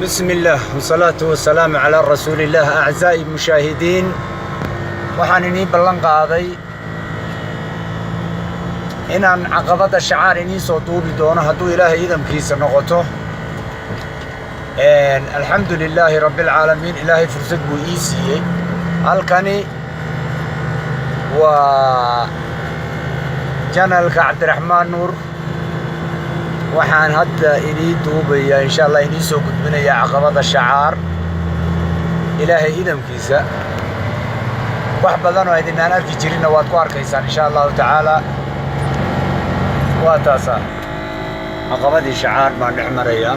بسم الله والصلاة والسلام على رسول الله. أعزائي المشاهدين، waxaan inii ballan qaaday inaan caqabadda Shacaar inii soo duubi doono, hadduu Ilaahay idamkiisa noqoto. Alxamdu lilaahi rabbi alcaalamiin, Ilaahay fursad buu ii siiyey. Halkani waa channelka Cabdiraxmaan Nuur. Waxaan hadda inii duubayaa, insha Allah, inii soo gudbinayaa caqabada Shacaar, Ilaahay idamkiisa. Wax badan oo idinaan arki jirinna waad ku arkaysaan, insha Allahu tacaala. Waa taasaa caqabadii Shacaar baan dhex marayaa.